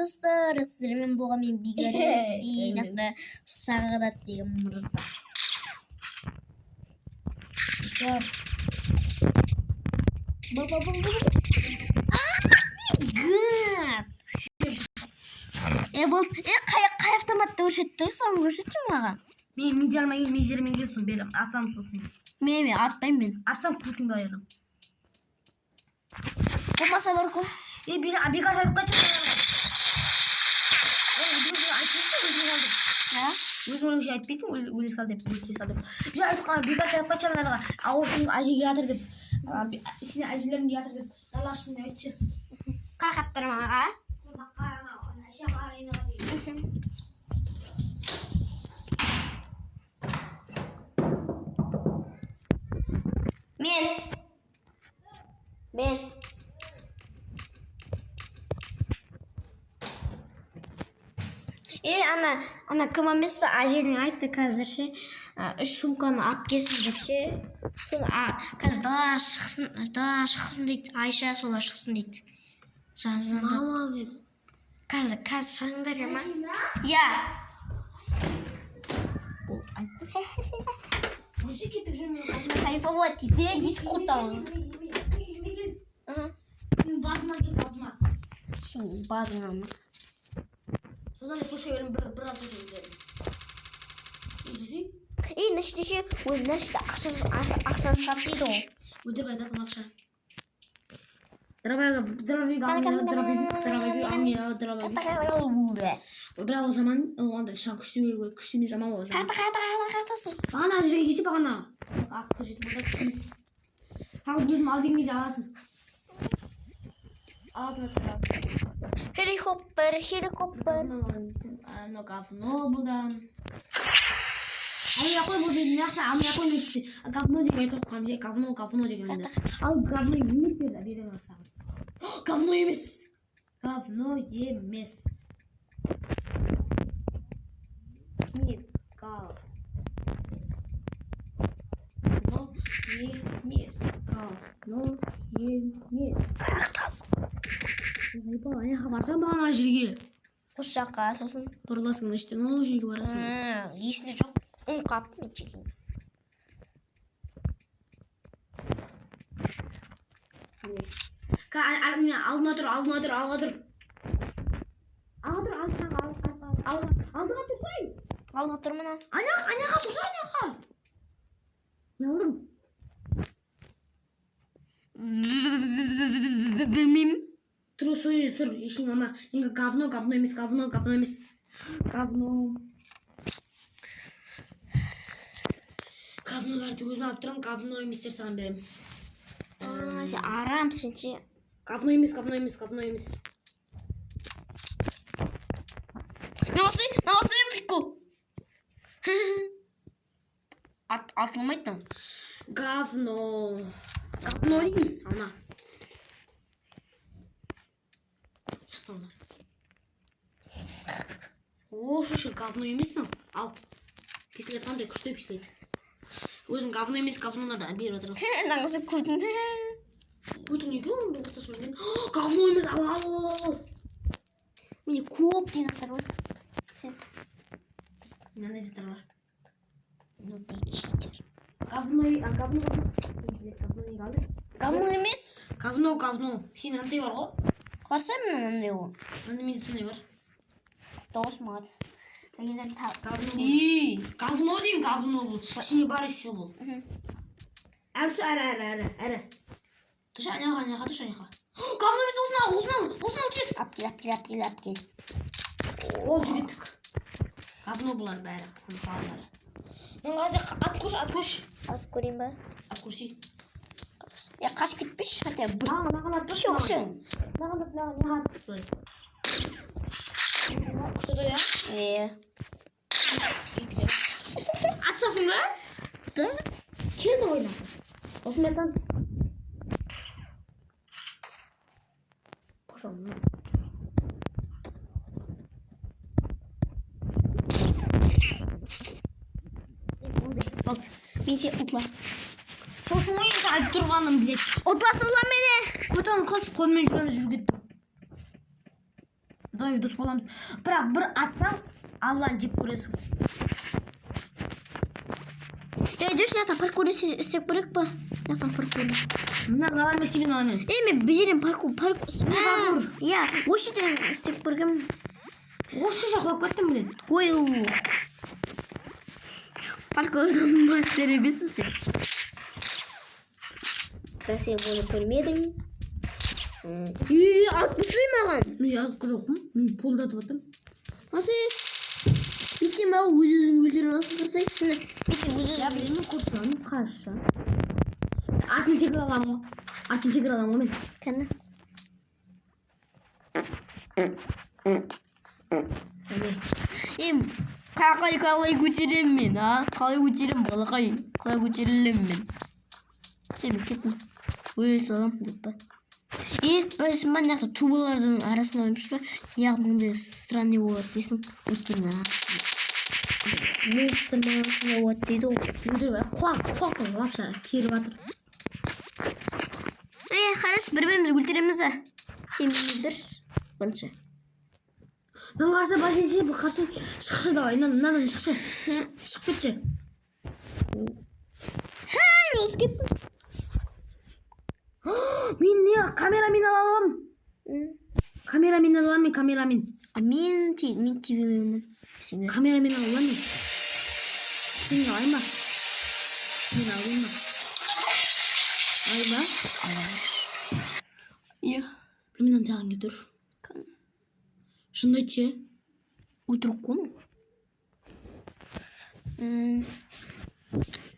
Достар, сіздермен болған мен, Бекарыс, и нақты Сағадат деген мырза. Достар. Ба, ба, ба, ба. Гад! Е, болды. Е, қай автоматты көрсетті? Соны көрсетші маған. Мен жарыма кел, мен жеріме кел, сосын беремін. Атсам сосын. Мен атпаймын мен. Атсам, көтіңді айырамын. Болмаса бар ғой. Е, Бекарыс, айтып қайтшы. Өзің айтпайсың, өле сал деп. Ha? Өзің өлгенше айтпайсың, өле сал деп, өле сал деп. Біз айтып қалған, Бекарыс, айтып қайтшы аналарға. Ауылдың әже келе жатыр деп. Сенің әжелерің келе жатыр деп. Дала үстінде айтшы. Қарақаттар маған. Әже қарайын деген. Мен. Мен. Е, ана кім емес пе, әжелің айтты қазір ше, үш сумканы алып келсін деп ше. Соны қазір далаға шықсын, далаға шықсын дейді. Айша солар шықсын дейді. Жаңа звондады. Мама мен. Қазір шығыңдар ма? Иә. Ол айтты. Жүрсе, кеттік, жүрме. Кайфовать дейді. Есік құлыптаған. Мен басыма кел, басыма. Сен базыңа ма? Сосын көше беремін, бір ат көше беремін. Жүрсе. Ей, мына жерде ше, ой, мына жерде ақша шығады дейді ғой. Өтірік айтатын ақша. Дробовик, дробовик, Кәне, кәне, кәне, дробовик, кәне, дробовик, кәне, дробовик. Қата, Бірақ ол жаман, ол андай шаң күшті, күшті емес, жаман ол. Жаман. қата, қата, қатасың. Бағана жерге келсе, бағана. Ақ көрсетіп, онда күшті емес. Ал өзім ал деген кезде аласың. Алатын заттар. Хеликоптер, хеликоптер. Мынау говно бұл да. Алмай ақ қой бұл жерде, мына жақта алмай ақ қой, мына жерде. Говно деп айтып қойғанмын же, говно, говно деген. Ал говно емес деді, беремін саған. Говно емес. Говно емес. Емес. Говно емес. Говно емес. Қаяқтасың? Заебал, ана жаққа барсаң, бағана жерге. Осы жаққа, сосын. Бұрыласың мына жерден, ол жерге барасың. Есімде жоқ. Ұмытып қалыппын мен чекин. Мен алдыма тұр, алдыма тұр, алға тұр. Алға тұр, алдыға, алға, алға, алдыға тұрсай. Алып отырмын ана. Ана, анаға тұрсай, анаға. Не алдың? Білмеймін. Тұр, сол жерде тұр, ештеңе алма. Енді говно, говно емес, говно, говно емес. Говно. Говноларды өзім алып тұрамын, говно еместер саған беремін. Сен арам сен ше. Говно емес, говно емес, говно емес. Мынаусы прикол. Атылмайды там. Говно. Говно деймін, алма. Шықты олар. О, слушай, говно емес мынау. Ал. Пистолет қандай күшті пистолет. Өзім говно емес, говноларды беріп жатырмын. Мынаусы көтіңді. Көтің неге оның ортасымен? Говно емес, ал, ал, ал, ал. Менде көп деген заттар бар. Сен. Мынандай заттар бар. Ну ты читер. Говно, а говно, говно не қалды? Говно емес. Говно, говно. Сен мынандай бар ғой? Қарасай, мынандай ғой. Мынандай менде сондай бар. Дауыс молодец. Говно. И. Говно деймін, говно бұл. Ішінде бар еще бұл. Әрі түс, әрі, әрі, әрі, әрі. Түс, анаға, анаға, түс, анаға. Говно емес, осыны ал, осыны ал, осыны ал, тез. Алып кел, алып кел, алып кел, алып кел. Ол жігіттік. Говно бұлар бәрі, қысқын балалары. Мына қараса, ат көрші, ат көрші. Алып көрейін ба? Ат көрсей. Е, қашып кетпеші хотя бы. Маған, маған ат көрші. Жоқ, сен. Маған ат, маған, маған ат. Күшті тұр, иә? Е. Атсасың ба? Да? Келді ойна. Осымен атам. Пошел. Болды. Мен сені ұтыла. Сосын ғой енді айтып тұрғаным, блядь. Ұтыласың ба мені? Көтен қыз қолмен жүреміз, жүріп кетті. Давай дос боламыз. Бірақ бір атсаң, Алланы жеп көресің. Ей, жүрші, мына жақта паркур істеп көрейік па? Мына жақтан паркур. Мына аламын, сен аламын. Ей, мен бұл жерден паркур, паркур. Паркур? Иә, осы жерден істеп көргенмін. Осы жерге құлап кеттім, блин. Ой, паркурдың мастері емессің сен. Бірақ сен оны көрмедің. Үй, атып маған. Мен атып жоқпын. Мен полда атып жатырмын. Асы, бүйтсем маған өз өзін өлтіре аласың, қарасай. Міне, бүйтсең өз Я өзін. білемін, көріп тұрмын, қарашы. Атын секіре аламын ғой. Атын секіре аламын ғой мен. Кәні. Ем, қалай қалай көтеремін мен, а? Қалай көтеремін, балақай? Қалай көтерілемін мен? Сен мен кеттім. Өле саламын деп па. Е, білесің ба, мына жақта трубалардың арасында емес па? Неғып мындай странный болады дейсің? Өйткені монстрдің арасында болады дейді ғой. Өтірік, құлақ, құлақ лапша керіп жатыр. Е, қарашы, бір бірімізді өлтіреміз ба? Сен мені өлтірші бірінші. Мынаны қараса, басын ше, бұл қарсы шықшы, давай, мынадан шықшы. Шығып кетші. Хай, мен озып кеттім. Мен не, камерамен ала аламын. Камерамен ала аламын, мен камерамен. А мен мен ТВ-мен. Сен Камерамен ала аламын мен. Сен алайын ба? Мен алайын ба? Алайын ба? Иә. Мынаны саған келіп тұр. Шынды айтшы. Өтірік қой.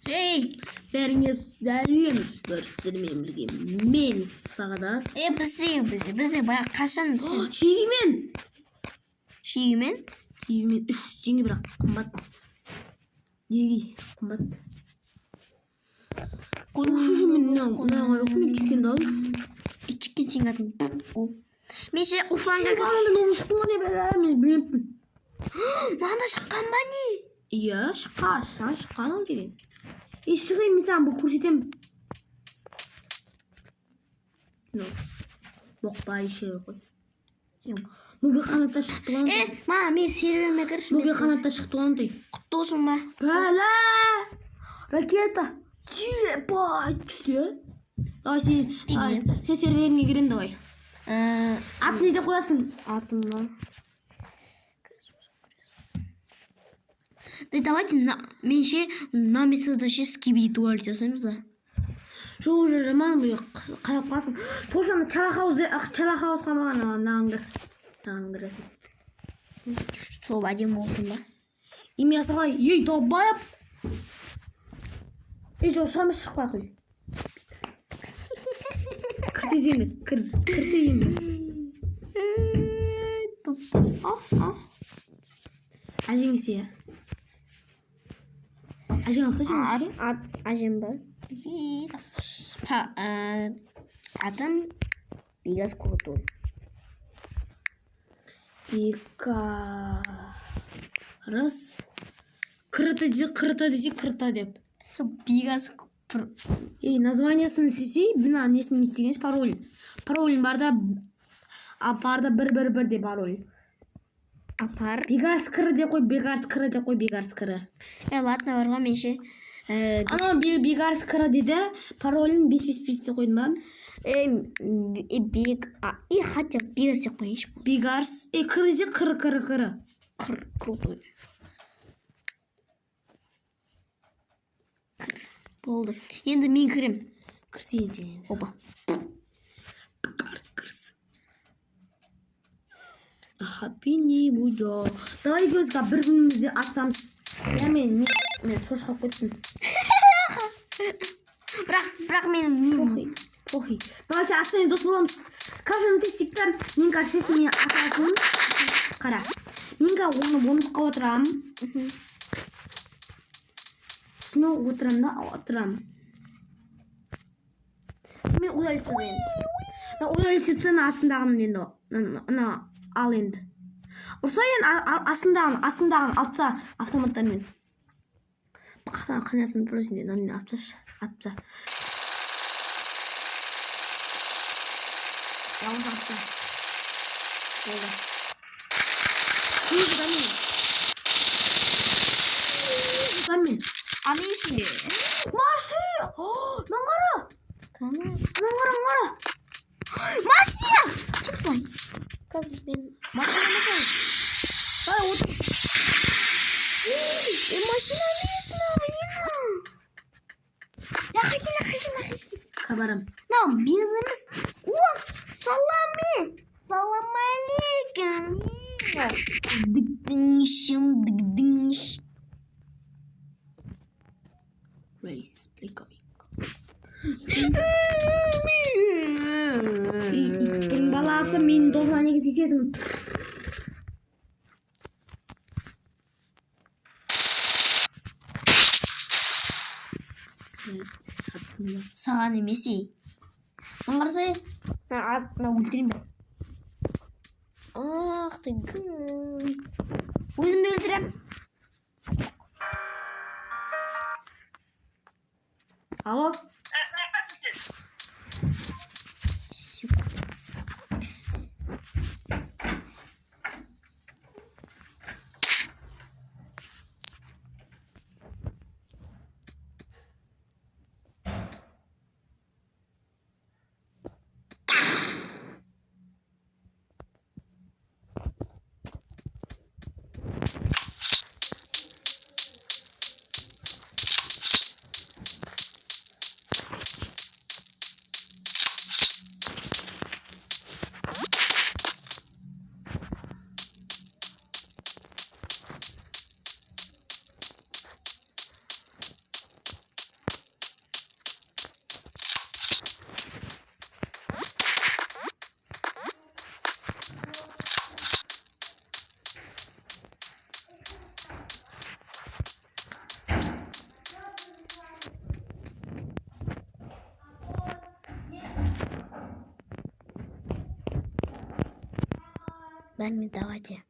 Ей, Бәріңе сәлем, достар, сіздермен бірге мен, Сағадат. Е, бізде баяғы қашан сен Шегімен. Шегімен? Шегімен 300 теңге, бірақ қымбат. Жеги қымбат. Қойшы, мен мына мына жоқ, мен чикенді алдым. Чикен сенің атың. Мен ше оффлайнға Анда новый шықты ма деп, мен білмеппін. Мынанда шыққан ба, не? Иә, шыққан, шыққан ол деген. Е, шығайын, мен саған бұл көрсетемін. Ну, боқпай ше ғой. Новый қанатта шықты ғой. Е, ма, мен серверіме кірші. Новый қанатта шықты ғой ондай. Құтты болсын ба? Бәлә! Ракета! Ебать, күшті. Давай сен, давай, сен серверіңе кіремін, давай. Атын не деп қоясың? Атымнан. Да, давайте на, мен ше на местода ше скибиди туалет жасаймыз да. Жоқ, уже жаман бір қалап қаласың. Сол ана чала хаус, чала хаусқа маған мынаған кір. Мынаған кіресің. Сол әдемі болсын ба? Имясы қалай? Ей, долбоеб! Ей, жоқ, шыға шықпай қой. Кір десең, кір. Кірсе енді. Тупас. Әжең есе. Әжең ақташы ма? Ат, әжем ба? Атым Бегас Крутой. Бекарыс. Кырыта десе, кырыта десе, кырыта деп. Бегас. Ей, названиясын істесей, мына несін не істеген, пароль. Паролін бар да, апар да 111 деп пароль. Апар. Бегарс кірі деп қой, Бегарс кірі деп қой, Бегарс кірі. Е, ладно, бар ғой, мен ше. Анау Бегарс кірі деді, паролін 555 деп қойдым ба? Е, бег, а, е, хотя Бегарс деп қояйыншы. Бегарс, е, кірі десе, кірі, кірі, кірі. Кр, крутой. Кір. Болды. Енді мен кірем. Кірсейін сен енді. Опа. Бегарс кірсі. Хаппи не будет. Давай көзге бір бірімізді атсамыз. Я мен шошқап кеттім. Бірақ мен не Похуй, похуй. Давайте атсаң, дос боламыз. Короче, мына тесік та, мен қазір сен мені атасың. Қара. Мен қазір оны орындыққа отырамын. Үстіне отырамын да, отырамын. Сен мені удалить тастайын. Мына удалить тастайын, астындағын енді. Мына ал енді. Ұрсайын, астындағын алып таста автоматтармен. Қандай автомат бар сенде? Мынаны алып тасташы, алып таста. Жалғыз алып таста. Болды. Сегіз адаммен. Сегіз адаммен. Ана ше. Машина! Мынаны қара! Қана. Мынаны қара, мынаны қара! Машина! Шықпай. Қазір мен Машина емес ол. Давай, отыр. Е, машина емес мынау, блин. Лақasi, лақasi, лақasi. Хабарым. Мынау бензин емес. О, салам. Салам алейкум. Дыгдыңшым, дыгдыңш. Race, incoming. Иттің баласы, менің досыма неге тиісесің? Саған емес ей. Мына қарасай. Мына өлтірейін бе? Ах ты гын. Өзімді өлтірем. Алло? Секунд. Бәріне давайте.